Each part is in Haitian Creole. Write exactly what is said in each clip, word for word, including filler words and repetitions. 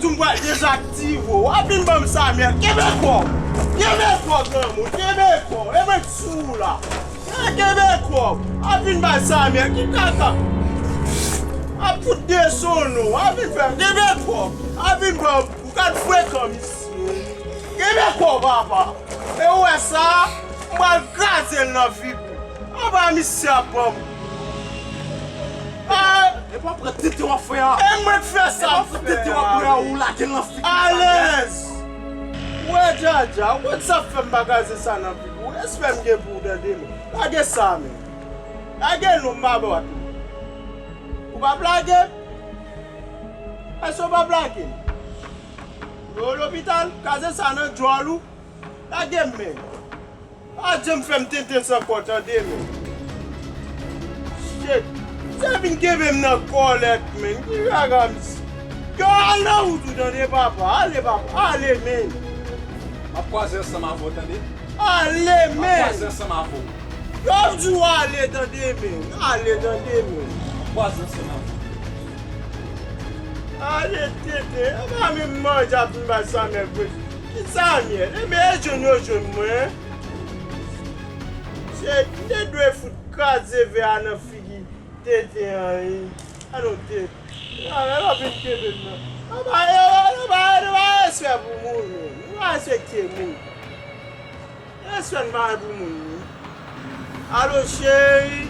M pral dezaktive w. W ap vin ban m Samyèl. Kenbe kò w. Kenbe kò w, granmoun. Kenbe kò w. E mwen k sou ou la. Kenbe kò w. W ap vin bay Samyèl. Ki kaka? W ap fout desonn ou. W ap vin fè. Kenbe kò w. W ap vin ban m. Ou gad frekan misye. Kenbe kò w, papa. E ou wè sa? M pral kraze l nan figi w. Anba misye ap ban m. Ah! E pa pran tete w ap fè a. E mwen k fè sa. E pa pran tete w ap fè a, ou lage l nan figi m. Alèz! Ou wè Djadja, ou konn sa k fè m pa kraze sa nan figi w. Respè m gen pou ou tande men. Lage sa men. Lage l non, m pa ba w tou. Ou p ap lage m? Èske w p ap lage m? Yo lopital, kraze sa nan djòl ou. Lage m men. Pa janm fè m tenten san kò tande men. Shit. Misye vin kenbe m nan kòlèt men. Ki raga misye. Yo al nan wout ou tande papa. Ale papa. Ale men. M ap kwaze ansanm avè w tande. Ale men. M ap kwaze ansanm avè w. Yo di w ale tande men. Ale tande men. M ap kwaze ansanm avè w. Ale tenten. E pa menm manje ap vin bay Samyèl vre. Ki Samyèl? E men e jwenn yo jwenn mwen. Se m te dwe fout kraze vè a nan figi tenten an wi. Alò tenten. Yo pa vin kenbe m nan. Yo pa, yo pa, yo pa, yo pa respè pou moun menm. Yo pa respekte moun. Respè n pa gen pou moun wi. Alo cheri.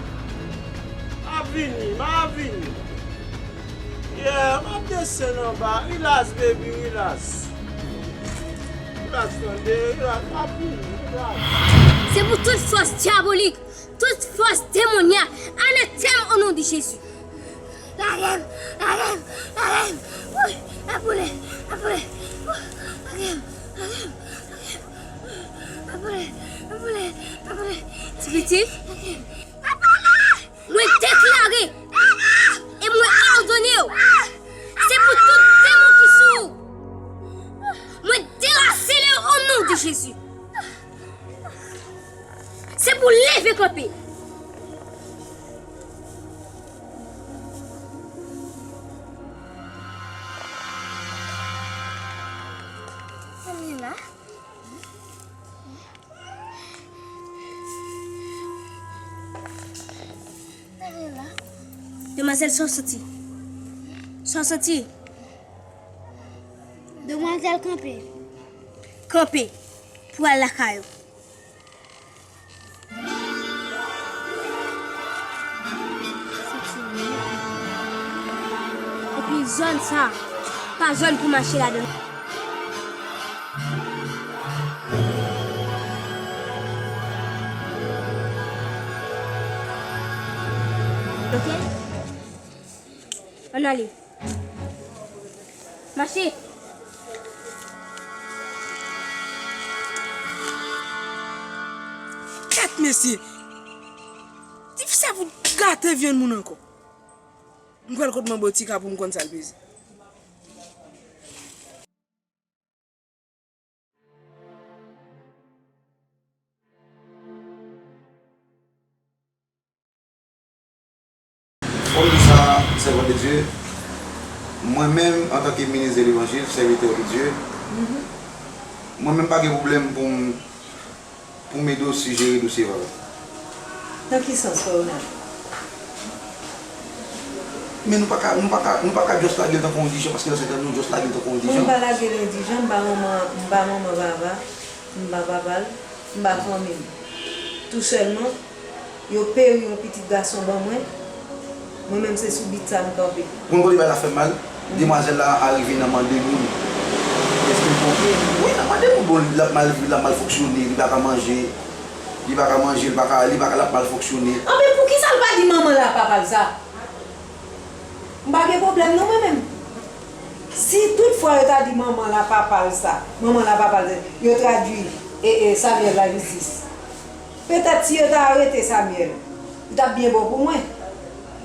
M ap vini, m ap vini. Yeah, m ap desann anba. Relax baby, relax. Relax tande, relax, m ap vini, relax. Se pou tout fòs dyabolik, tout fòs demonyak, anatèm o non de Jezi. Lage m, lage m, lage m. Woy, m ap boule, m ap boule. Woy, lage m, lage m, lage m. M ap boule, m ap boule, m ap boule. Ti pitit, lage m. Papa la! Mwen deklare e mwen òdone w, se pou tout demon ki sou ou, mwen derasele w o non de Jezi. Se pou leve kanpe. Ann la. Demwazèl, sa w santi? Sa w santi? Demwazèl, kanpe. Kanpe pou al lakay ou. Epi zòn sa a, pa zòn pou mache ladan l. Ok? Ann ale. Mache! Kèt mesye! Ti fi sa pou gate vyann moun ankò. M pral kot manbo Tika pou m konn sa l peze. Fò m di sa, sèvant de Dye, mwen menm, antanke minis de levanjil, sèvitè de Dye, mwen menm pa gen pwoblèm pou m, pou m ede w sijere dosye pa w. Nan ki sans, Frè Ronald? Men nou pa ka, nou pa ka, nou pa ka just lage l tankou yon dijon, paske nan sèten nou just lage l tankou yon dijon. Mwen pa lage l yon dijon, m ba manman, m ba manman Vava, m ba papa l, m ba fanmi l. Tou sèlman, yo peri yon pitit gason ban mwen. Mwen menm se sou bit sa m kanpe. Ou konn kote bagay la fè m mal? Demwazèl la arive nan mande moun. Èske l konprann? Wi, nan mande moun. Bon, l ap mal viv, l ap mal fonksyone, li pa ka manje. Li pa ka manje, li pa ka, li pa ka, l ap mal fonksyone. Anben, poukisa l pa di manman l ak papa l sa? M pa gen pwoblèm non mwen menm. Si tout fwa yo ta di manman l ak papa l sa, manman l ak papa l, yo tradui e, e Samuel lajistis. Petèt si yo ta arete Samuel, li t ap byen bon pou mwen.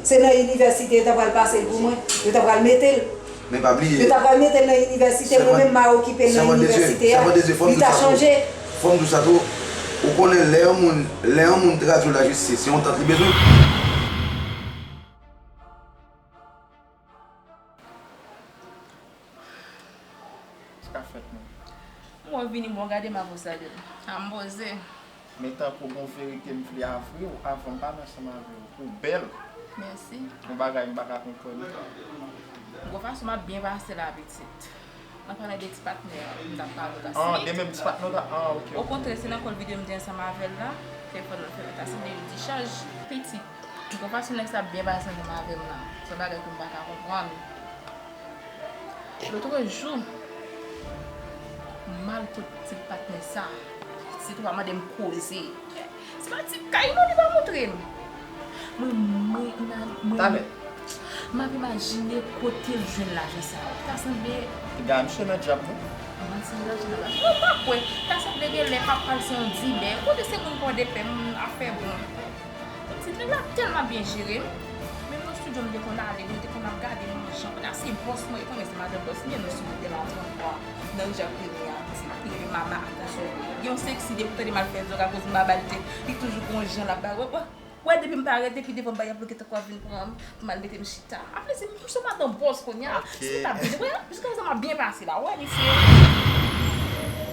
Se nan inivèsite yo ta pral pase l pou mwen, yo ta pral mete l. Men pa bliye. Yo ta pral mete l nan inivèsite, mwen menm m a okipe l nan inivèsite a, li ta chanje. Fò m di w sa tou, ou konnen lè yon moun, lè yon moun tradui lajistis, se yon tant li bezwen. Ou vini bon gade m ap salye l. A m poze. Men tankou gon verite m vle avwe w avan m pale ansanm avè w. Ou bèl. Mèsi. Yon bagay m pa ka konprann. Gon fason m ap byen pase la pitit. Nan pale de ti patnè m t ap pale w la. Ah, de menm ti patnè w ta, ah, ok, ok. Okontrè, se nan kòl videyo m te ansanm avè l la, telefòn nan fèmen, ta sanble li dichaj. Pitit. Gon fason nèg sa ap byen pase ansanm avè m la. Se yon bagay ke m pa ka konprann. Lotrejou, m al kot ti patnè sa. Ti tou pa mande m koze. Se pa ti kay non li pa montre m. Mwen, mwen, nan, mwen, Talè. M ap imajine kote l jwenn lajan sa yo. Ta sanble Gade misye nan djab, non? Manti, nan djab la. Mwen pa kwè. Ta sanble gen lè papa l se yon dilè. Kote se moun pran de pè, m, afè bon. Pitit, nèg la tèlman byen jere m. Menm nan estidyo m te konn ale, mwen te konn ap gade manman Jan. Kounye a se bòs mwen, e konnen se madan bòs, m gen nan estidyo de la trant twa, nan ri Jak Premye a, se li rele Mama Atansyon. Gen yon seksi, depi w tande m al fè vlòg akoz m pa ba l tèt, li toujou gon jan l ap bay. Wè, wè, wè, depi m parèt, depi devan m bay ap bloke tankou ap vin pran m, pou m al mete m chita. Apre se m se madan bòs kounye a. Ok. Si m ta byen, wè, jiskaprezan m ap byen pase la, wè, mesye.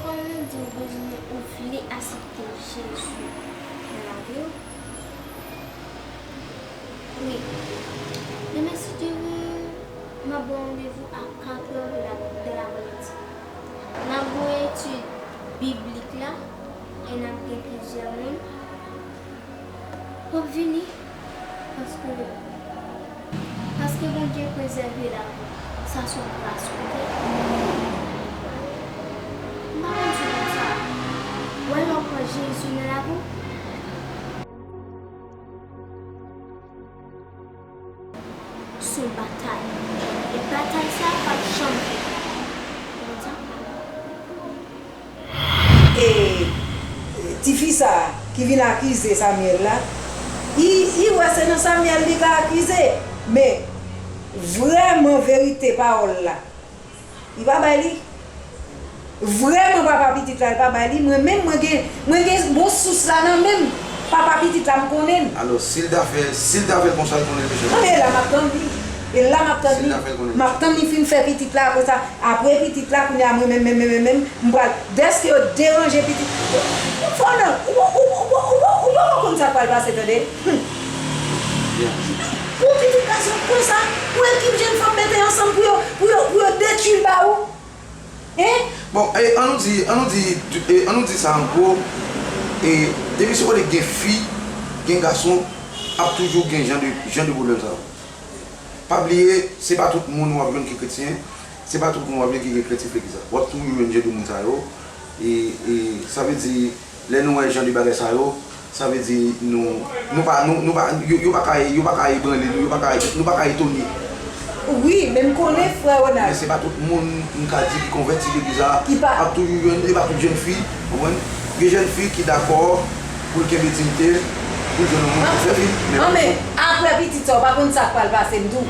Kòm ou di w bezwen, ou vle aksepte Jezi nan lavi w, Wi. Demen, si Dye vle, m ap ba w randevou a katrè de la, de lapremidi. N ap gen yon etid biblik la, e n ap gen plizyè moun. W ap vini? Paske, paske Bondye prezève lavi w. Sa se yon gras, oke? M pa konn di w konsa. W wè lè w pran Jezi nan lavi w, Se yon batay. E batay sa a p ap janm fini. Ou konn sa? E, e, tifi sa a ki vin akize Samyèl la, li, li wè se nan Samyèl li ka akize. Men, vrèman, verite pawòl la, Li pa bay li. Vrèman, papa pitit la, li pa bay li. Mwen menm, mwen gen, mwen gen bon sous la nan men m. Papa pitit la, m konnen l. Alò, si l ta fè, si l ta fè l konsa, l konnen l bezwen. Non, men e la m ap tann li. E la m ap tann li. Si l ta fè l konnen l bezwen. M ap tann li fin fè pitit la, apre sa, apre pitit la, kounye a, mwen menm, menm, menm, menm, menm, m pral, dèske yo deranje pitit. Fò nan, ou, ou, ou, ou, ou, ou pa konn sa k pral pase, tande. Hum. Pou pitit gason konsa, pou ekip jenn fanm mete ansanm pou yo, pou yo, pou yo detwi l ba ou. Hein? Bon, e, ann nou di, ann nou di, e, ann nou di sa an gwo, e, depi se kote gen fi, gen gason, ap toujou gen jan de, jan de pwoblèm sa yo. Pa bliye, se pa tout moun w ap jwenn ki kretyen, se pa tout moun w ap jwenn ki gen kretyen legliz la. W ap toujou jwenn jan de moun sa yo, e, e, sa vle di, Lè nou wè jan de bagay sa yo, sa vle di nou, nou pa, nou, nou pa, yo, yo pa ka, yo pa ka ebranle nou, yo pa ka, nou pa ka etone. Wi, men m konnen frè Ronald. Men se pa tout moun m ka di ki konvèti legliz la, ki pa ap toujou jwenn, e pa tout jèn fi, konprann? Gen jèn fi ki dakò pou l kenbe diyite l, pou l jwenn yon moun pou fè fi, men pa tout moun. Apre pitit sa, w pa konn sa k pral pase m tou.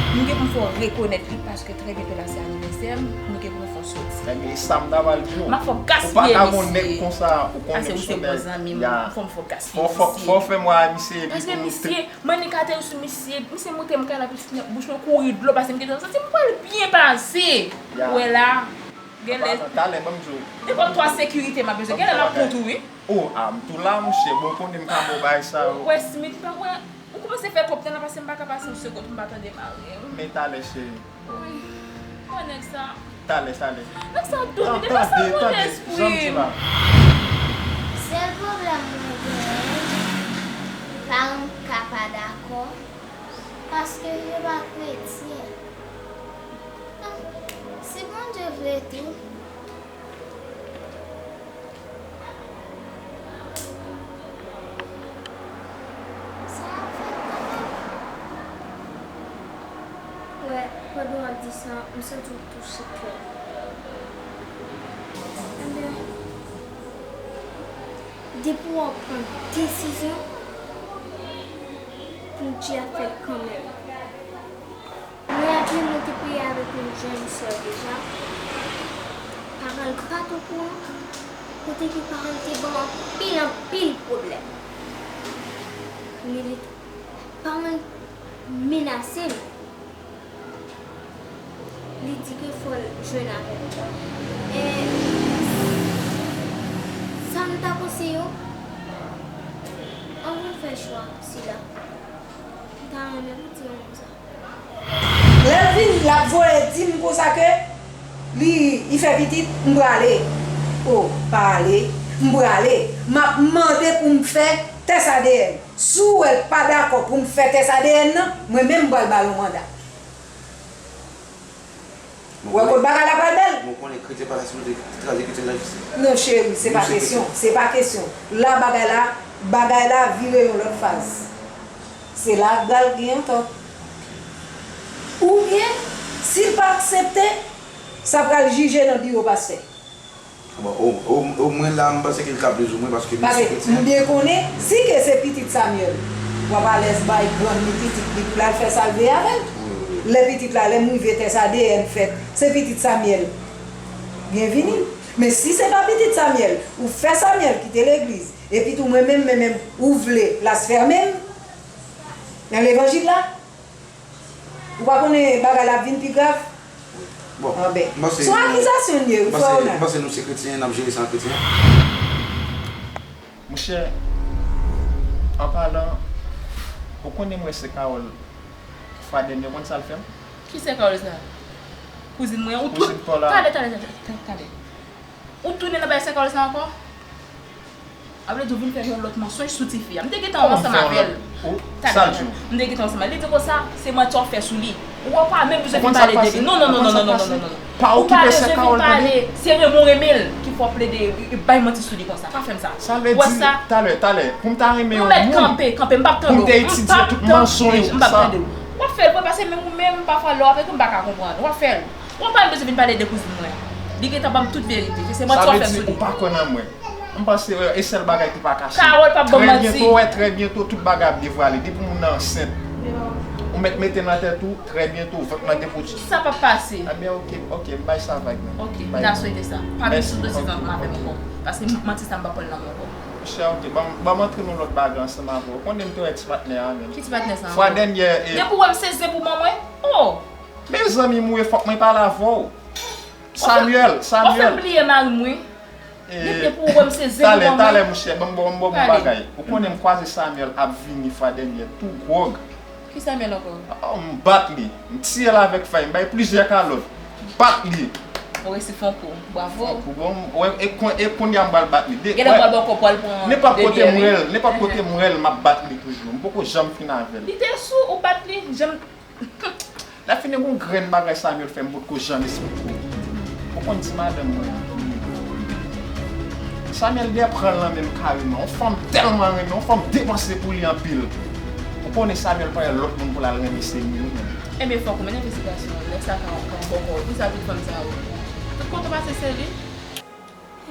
M gen pou m fè w rekonèt li paske trè byento la se anivèsè m, nou gen pou nou fè yon soti. Ebyen, e sa m ta pral di w. M ap fè w gaspiye misye. Ou pa ka gon nèg konsa, ou konnen misye se yon bèl. Paske ou se bon zanmi m, fò m fè w gaspiye misye. Fò, fò, fò w fè m wè misye epi pou nou trip. Paske misye, mwen ni kate sou misye, misye montre m kay la, pitit nan bouch mwen kouri dlo, paske m gentan santi m pral byen pase. Ou wè la, genlè. Talè, ban m di w. Nenpòt twa sekirite m ap bezwen, genlè m ap kont ou, wi. O, a, m tou la, monchè, bon, konnen m ka ba w bagay sa yo. Ou wè, Smith, m pa kwè, ou kòmanse fè twòp tan la, paske m pa ka pase yon segonn pou m pa tande mari m. Men talè, cheri. Wi. Mwen nèg sa. Talè, talè. Nèg sa dou, li te pase yon kou lespri. Sèl pwoblèm mwen genyen, paran m ka pa dakò, paske yo pa kretyen. Ah, si Bondye vle tou, Sa ap fèt kanmenm. Wè, pandan w ap di sa, m santi w touche kè m. Ebyen, depi w ap pran desizyon, Bondye ap fè l kanmenm. Mwen raple mwen te priye avèk yon jèn sè deja. Paran l pa t okouran, kote ke paran l te ban m anpil, anpil pwoblèm. Men li, paran l menase m. Li di ke fò l jwenn avè m. E M ta panse yo, anvan w fè chwa sila, m ta renmen pou w di yon mo sa. Lè l vini, l ap voye di m konsa ke li, li fè pitit, m prale. O, pa ale, m prale. M ap mande pou m fè tès A D N. Si w wè l pa dakò pou m fè tès A D N nan, mwen menm m pral ba l yon manda. Ou wè kot bagay la pral bèl? Mwen konnen kretyen pa la sou te kraze kretyen lajistis. Non, cheri, se pa kesyon, se pa kesyon. La, bagay la, bagay la vire yon lòt faz. Se la k pral gen yon tò. Oubyen, si l pa aksepte, sa pral jije nan biwo pastè. Bon, o, o, omwen la, m panse ke l ka plizoumwen, paske nou se kretyen. Paske m byen konnen, si ke se pitit Samyèl, w ap alèz bay grann li pitit li pou l al fè sa l vle avè l. Wi, wi, wi. Lè pitit la, lè m rive tès A D N fèt, se pitit Samyèl. Byenvini. Men si se pa pitit Samyèl, ou fè Samyèl kite legliz, epi tou mwen menm, mwen menm, ou vle blasfème m nan levanjil la? Ou pa konnen bagay la ap vin pi grav? Bon, anben, se yon akizasyon l ye, wi, frè Ronald. M panse nou se kretyen, n ap jere sa an kretyen. Monchè, an palan, ou konnen mwen se Carole. Fwa dènye, ou konn sa l fè m? Ki sè Carole sa? Kouzin mwen, ou tou. Kouzin pa w la. Talè, talè, talè, talè, talè. Ou tounen nan bay sè Carole sa ankò? A vle di w vin fè yon lòt mansonj sou tifi a. M te gentan ansanm avè l. Talè, talè. M te gentan ansanm avè l. Li di konsa, se manti w ap fè sou li. Ou pa menm bezwen vin pale de li. Non, non, non, non, non, non, non, non. Pa okipe sè Carole, tande. Se renmen w renmen l ki fè w plede bay manti sou li konsa. Pa fè m sa. Sa vle di, talè, talè, pou m ta renmen yon moun, kanpe, kanpe, m p ap tande w. Pou m te etidye tout mansonj sa. M p ap tande w. W ap fè l vre, paske menm ou menm, pafwa, lè w ap ekri, m pa ka konprann. W ap fè l. Ou pa bezwen vin pale de kouzin mwen. Li gentan ban m tout verite. Se manti w ap fè sou li. Sa vle di ou pa kwè nan mwen. M panse, e, e sèl bagay ki pa kache. Carole p ap ban m manti. Trè byento, wè, trè byento, tout bagay ap devwale. Depi moun nan ansent, ou mèt mete nan tèt ou, trè byento, vant lan gen pwodui. Sa p ap pase. Ebyen, oke, oke, m bay sa vag, men. Oke, m ta swete sa. Pa vin sou dosye vant mwen avè m ankò. Paske m, manti sa m p ap pran l nan men w ankò. Monchè, oke, ban m, ban m antre nan lòt bagay ansanm avè w. Ou konnen m te wè ti patnè a, men. Ki ti patnè sa ankò? Fwa dènyè, e. Depi w wè m se zen pou manman mwen? Oh! Mezanmi, mwen, fòk mwen pale avè w. Samuel, Samuel. Ou fè m bliye mari m, wi. Depi pou w wè m se zen pou manman. Talè, talè, monchè, ban m ba w, ban m ba w yon bagay. Ou konnen m kwaze Samuel ap vini fwa dènyè, tou gwòg. Ki Samuel ankò? Oh, m bat li. M tiye l avèk fèy, m bay plizyè kalòt. M bat li. Ou resi fè yon kou. Bravo. Fè yon kou, bon, wè, e kon-, e kounye a m pral bat li. Genlè m pral ba w kòb pou al pran de byè, wi. Nenpòt kote m wè l, nenpòt kote m wè l, m ap bat li toujou. M poko janm fin avè l. Li te sou, ou bat li, janm Lè fini gon grenn bagay Samuel fè m potko janm esplike w. Ou konn ti madanm mwen an. Samuel dèyè pran l nan men m kareman. Yon fanm m tèlman renmen, yon fanm m depanse pou li anpil. Ou konnen Samuel pa wè lòt moun pou l al renmen se mwen wi menm. Ebyen fòk ou mennen envestigasyon an, nèg sa ka, ka bòkò wi, poukisa tout fanm sa yo. Tout kote w pase se li.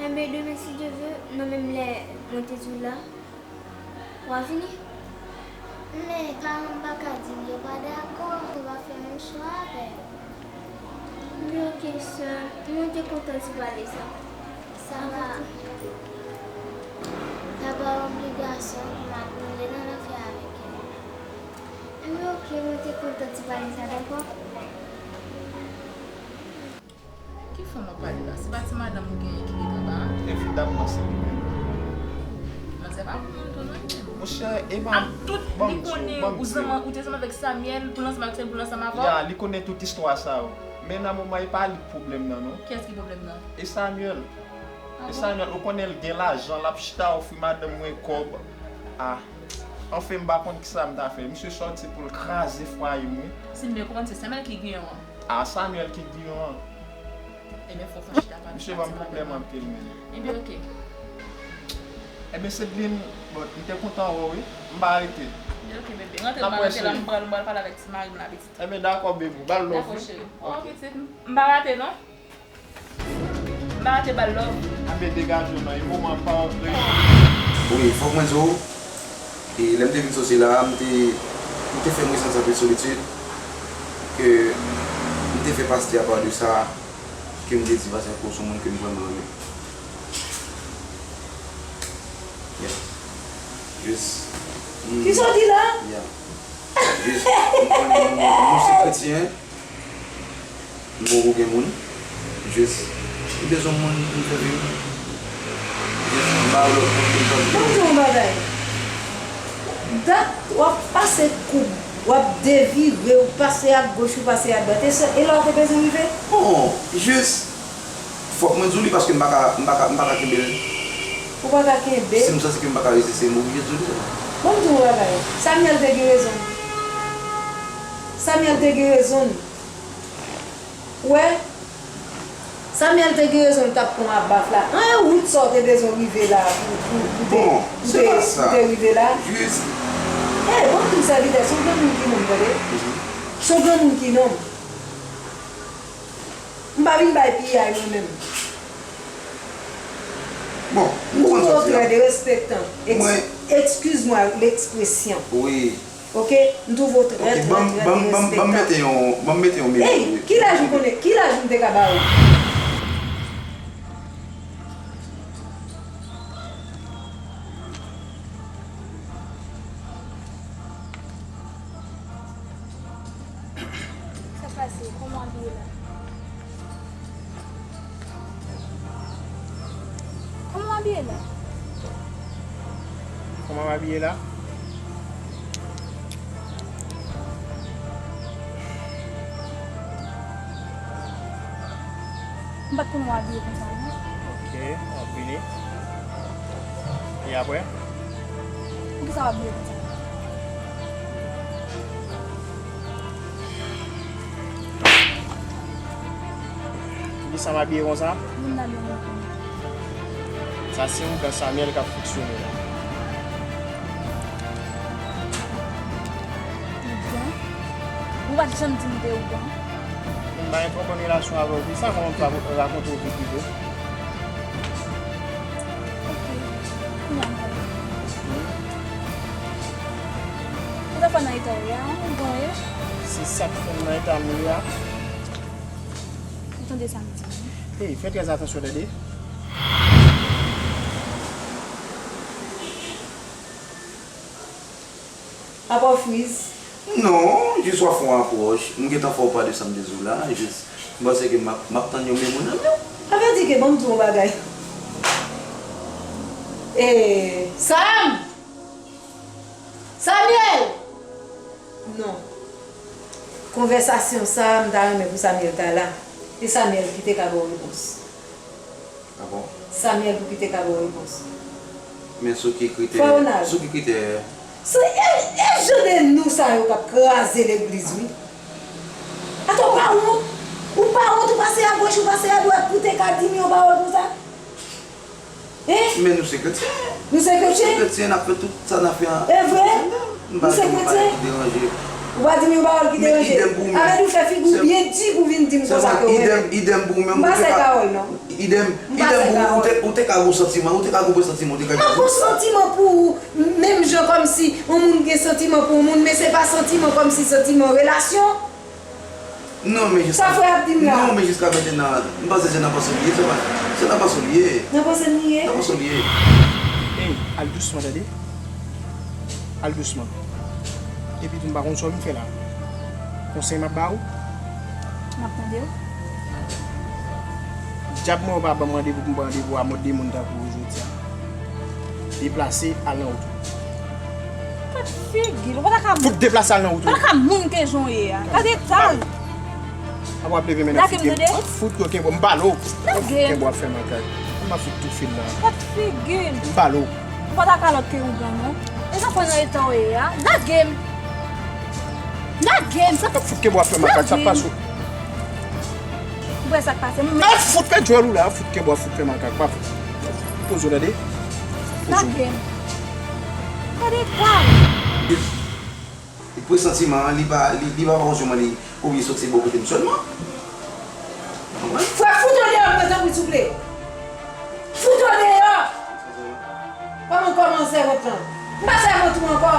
Enben demen si Dye vle, nan menm lè mwen te di w la, w a vini? Men paran m pa ka di m yo pa dakò, yo pa fè menm chwa avè m. Men oke sè m, mwen te kontan ti pale sa. Sa va. Sa pa obligasyon pou m ap mele nan lanfè avèk yo. Men oke, mwen te kontan ti pale sa, dakò? Ki fanm w ap pale la? Se pa ti madanm ou genyen ki ret anba a? Evidamman, se li menm. Manzè pa pou moun tou non li menm. Monchè, e ban m, ak tout li konnen ou zanmi, ou te zanmi avèk Samuel, pou l ansanm avèk Samuel, pou l ansanm avè w? Ya, li konnen tout istwa sa yo. Men nan moman, e pa li k pwoblèm nan non. Kiyès ki pwoblèm nan? E Samuel. E Samuel, ou konnen l gen lajan, l ap chita ofri madanm mwen kòb. Ah, anfen, m pa konn kisa m ta fè. Misye sòti pou l kraze fwaye m wi. Si m byen konprann, se Samuel ki giyon an. Ah, Samuel ki giyon an. Ebyen, fò w fè chita pale. Misye ban m pwoblèm anpil, men. Ebyen, oke. Ebyen, Sedeline, bon, m te kontan wè w, wi. M pa rete. Ebyen, oke, bebe. Rantre, m pral rantre la, m pral, m pral pale avèk ti mari m la, pitit. Ebyen, dakò, bebe. Ba l love, wi. Dakò, cheri. Oke, pitit. M pa rate, non. M pa rate ba l love. Anben degaje w nan yon moman pa antre. Wi, fòk mwen di w, e lè m te vin sòti la, m te, m te fè m resanti anpil solitid, ke m te fè pastè a pa de sa, ke m te di pastè a ke w se yon moun ke m vrèman renmen. Yeah. Jis. Kisa w di la? Yeah. Jis, m konnen nou, nou se kretyen. M poko gen moun. Jis, m bezwen moun pou m fè vi m. M M pa vle w konn tout bagay. Ban m di w yon bagay. Dat w ap pase koub, w ap devire, w pase agoch, w pase adwat. E se, e la w te bezwen rive? Bon, jis, fòk mwen di w li paske m pa ka, m pa ka, m pa ka kenbe l. Ou pa ka kenbe? Si m santi ke m pa ka reziste, m oblije di w li. Ban m di w yon bagay. Samuel te gen rezon l. Samuel te gen rezon l. Ou wè? Samuel te gen rezon l t ap pran abaf la. An, e wout sa w te bezwen rive la pou, pou, pou te, bon, pou se te, pa sa, pou te rive la. Jis. E, ban m di w sèvitè, se yon granmoun ki nonm, tande. Mhm. Se yon granmoun ki nonm. M pa vin bay piyay mwen menm. Bon, m konprann sa w di a. Ou twò derespektan. Ex-, mwen, excuse-moi l'expression. Wi. Ok? M twouve w trè, trè, trè derespektan. Ok, ban m, ban m, ban m, ban m mete yon, ban m mete yon memo. Ey, wi, kilaj ou konnen, kilaj m te ka ba ou? Sa k pase? Kòman w abiye la? Kòman w abiye la? Kòman m abiye la? M pa t konnen w abiye konsa, non. Ok, w ap vini. E apre? Poukisa w abiye konsa? Poukisa m abiye konsa? Moun nan devan w. Sa se ougan Samuel k ap fonksyone la. Ougan? Ou pa t janm di m te ougan. M pa gen twò bon relasyon avè w, poukisa mwen pa rakonte w vi prive? Ok. Kounya m konprann. Hmm. Ou ta fè nan eta w ye a, ou gen w ye? Se sa k fè m nan eta m ye a. Ou tande sa m di w? Hey, fè trè atansyon, tande. Apa w friz? Non, jis w ap fè yon apwòch. M gentan fè w pa de sa m te di w la. Jis, m panse ke m ap, m ap tann yon memo nan men w. Sa vle di ke, ban m di w yon bagay. E, Sam! Samuel! Non. Konvèsasyon sa a, m ta renmen pou Samuel ta la. E Samuel ki te ka ba w repons. Ah bon? Samuel pou ki te ka ba w repons. Men sou ki kritè, Frè Ronald, sou ki kritè? Se, e, e jan de nou sa yo k ap kraze legliz, wi. Atò, ou pa wont? Ou pa wont, ou pase agoch, ou pase adwat pou te ka di m yon pawòl konsa? Hein? Men nou se kretyen. Nou se kretyen? Nou se kretyen, n ap fè tout sa n ap fè an. E vre? Nou se kretyen? Ki deranje. Ou pa di m yon pawòl ki deranje. Men idèm pou ou menm. Avèdi ou fè figi w byen di pou vin di m konsa ke w renmen m. Idèm, idèm pou ou menm. M pa sèl pawòl, non. Idèm, idèm pou ou, ou te, ou te ka gon santiman, ou te ka gon santiman, ou te ka gen. M pa gon santiman pou ou, menm jan kòmsi yon moun gen santiman pou yon moun, men se pa santiman kòmsi santiman relasyon. Non, men jiska, sa frè ap di m la, non, men jiska mentnan, m panse se nan panse w li ye, se pa, se nan panse w li ye. Nan panse m li ye? Nan panse w li ye. Ey, al dousman, tande. Al dousman. Epi tou, m pa konn sa w vin fè la. Konsèy m ap ba ou. M ap tande w. Dyab mwen, ou pa ban m randevou pou m pran randevou a mòd de moun tankou ou jodi a. Deplase, al nan wout ou. Gad figi l, ou pa ta ka moun. Fout deplase al nan wout ou. Ou pa ta ka moun ke jan w ye a. Gad eta l. Apa w ap leve men nan fout ke m, fout ke w kenbe, m pale w. Lage m. Kenbe w ap fè makak. M ap fout toufe l la. Gad figi l. M pale w. Ou pa ta kalòt ke ougan non. E sa fè nan eta w ye a. Lage m. Lage m. Sa k ap fout kenbe w ap fè makak, sa k pase w? Ou wè sa k pase m? Al fout fè djòl ou la, fout kenbe w ap fout fè makak, pa fout. Poze w tande. Poze w. Lage m. Gade eta m. Li presantiman an, li pa, li, li pa konprann li oblije soti bò kote m sèlman. Ou konprann? Frè, fout w deyò mwen tanpri souple. Fout w deyò. Kòman, kòman sèvant lan? M pa sèvant ou ankò.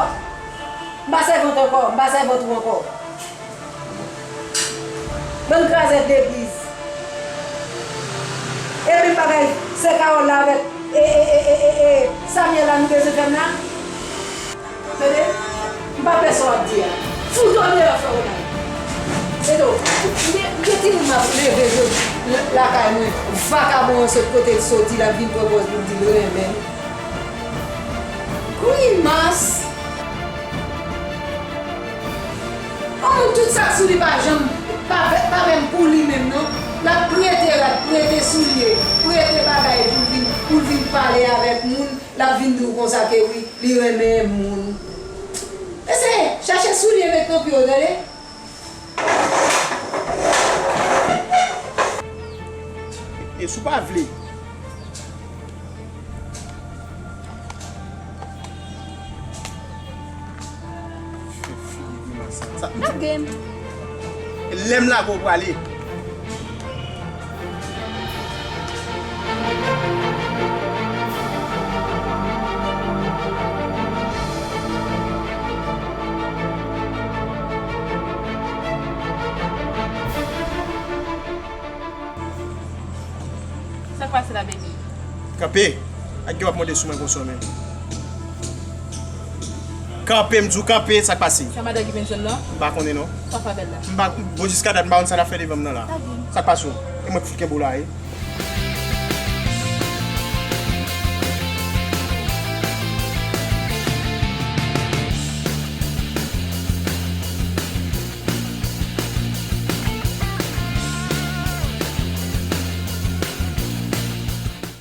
M pa sèvant ankò, m pa sèvant ou ankò. Bann krazèt legliz. E menm bagay, sè Kawòl la avèk, e, e, Samyèl la nou bezwen fè m la? Tande, m pa pè sa w ap di a. Fout w deyò, frè Ronald. Edo, m gen, m gen timoun m ap leve jodi. lakay mwen, vakabon an sot kote l soti, l ap vin pran pòz pou l di l renmen m. Grimas! Yon moun tout sa k sou li pa janm, pa, pa menm pou li menm non. L ap prete rad, prete soulye, prete bagay pou l vin, pou l vin pale avèk moun, l ap vin di w konsa ke wi, li renmen moun. Eseye chache soulye met nan pye w, tande? E si w pa vle. Sa, lage m. Lè m lage w prale. Sa k pase la, baby? Kanpe! Ak gen w ap monte sou mwen konsa menm. Kanpe, m di w kanpe, sa k pase? Sa madan ki vin jwenn la? M pa konnen non. Sa fè bèl la? M pa, bon, jiska dat, m pa konn sa l ap fè devan m nan la. Sa k pase w? E mwen k fout kenbe w la, wi.